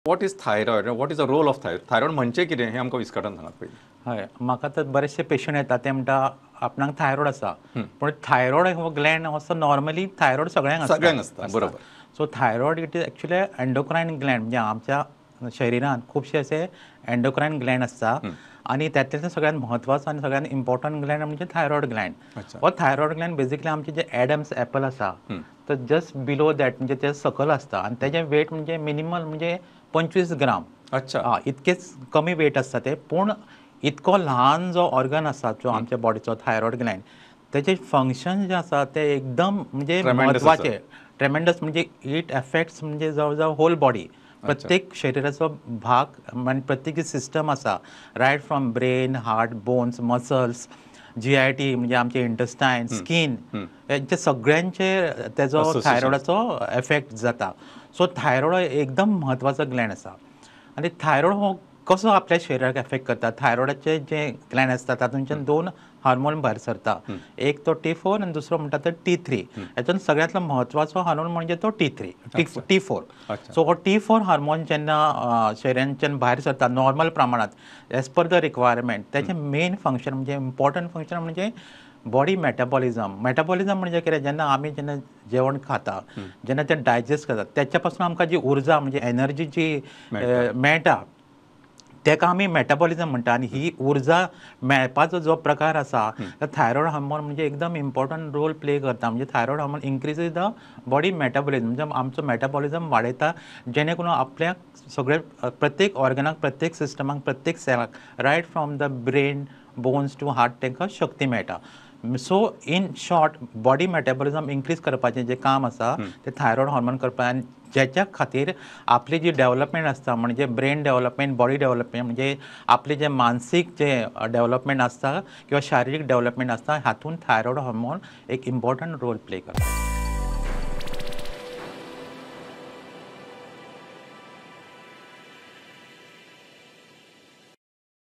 What is thyroid? What is the role of thyroid? Thyroid म्हणजे कितें हें आमकां विस्कटान सांगात पयलीं. हय, म्हाका तर बरेचशे पेशंट येता ते म्हणटा आपणाक थायरॉयड आसा, पूण थायरॉयड हो ग्लँड असो नॉर्मली थायरॉयड सगळ्यांक आसता, सगळ्यांक आसता, बरोबर. So thyroid it is actually endocrine gland, म्हणजे आमच्या शरिरांत खुबशे असे एंडोक्रायन ग्लँड आसता आनी तातूंतलो सगळ्यांत म्हत्वाचो आनी सगळ्यांत इम्पॉर्टंट ग्लँड म्हणजे थायरॉयड ग्लँड. हो थायरॉयड ग्लँड बेजिकली आमचे जे एडम्स एपल आसा तर जस्ट बिलो that म्हणजे ते सकल आसता आनी तेजें वेट म्हणजे मिनिमल म्हणजे 25 ग्राम. अच्छा. हा, इतकेच कमी वेट आसता ते, पूण इतको ल्हान जो ऑर्गन आसा जो आमच्या बॉडीचो थायरॉयड ग्लँड, तेजें फंक्शन जें आसा तें एकदम म्हणजे म्हत्वाचें, ट्रेमेंडस, म्हणजे it affects म्हणजे जवळ जवळ होल बॉडी, प्रत्येक शरिराचो भाग आनी प्रत्येक जी सिस्टम आसा, right from brain, heart, bones, muscles, GIT म्हणजे आमचे इंटेस्टायन, स्कीन, हेंचे सगळ्यांचे तेजो थायरॉयडाचो एफेक्ट जाता. सो थायरॉयड एकदम म्हत्वाचो ग्लँड आसा आनी थायरॉयड हो कसो आपल्या शरिराक एफेक्ट करता, थायरॉयडाचे जे ग्लँड आसता तातूंतल्यान 2 हार्मोन भायर सरता, एक तो T4 आनी दुसरो म्हणटा तो T3. हेतून सगळ्यांतलो म्हत्वाचो हार्मोन म्हणजे तो T3, T4. सो हो T4 hormone जेन्ना शरिरांच्यान भायर सरता नॉर्मल प्रमाणांत एज पर the requirement, तेचें मेन फंक्शन म्हणजे इम्पॉर्टंट फंक्शन म्हणजे बॉडी मेटाबॉलिझम. मेटाबॉलिझम म्हणजे कितें, जेन्ना आमी जेन्ना जेवण खाता जेन्ना तें डायजेस्ट करता तेच्या पासून आमकां जी उर्जा म्हणजे एनर्जी जी मेळटा तेका आमी मेटाबॉलिझम म्हणटा. आनी ही उर्जा मेळपाचो जो प्रकार आसा तो थायरॉयड हार्मोन म्हणजे एकदम इम्पॉर्टंट रोल प्ले करता. म्हणजे thyroid hormone increases the body metabolism, म्हणजे आमचो मेटाबॉलिझम वाडयता, जेणे करून आपल्याक सगळे प्रत्येक ऑर्गनाक, प्रत्येक सिस्टमाक, प्रत्येक सेलाक, right from the brain, bones to heart तांकां शक्ती मेळटा. So in short body metabolism increase करपाचें जें काम आसा तें थायरॉयड हार्मोन करपा, आनी ज्याच्या खातीर आपली जी डेव्हलपमेंट आसता म्हणजे ब्रेन डेव्हलपमेंट, बॉडी डेव्हलपमेंट, म्हणजे आपले जे मानसीक जे डेव्हलपमेंट आसता किंवा शारिरीक डेव्हलपमेंट आसता, हातूंत थायरॉयड हार्मोन एक इम्पॉर्टंट रोल प्ले करता.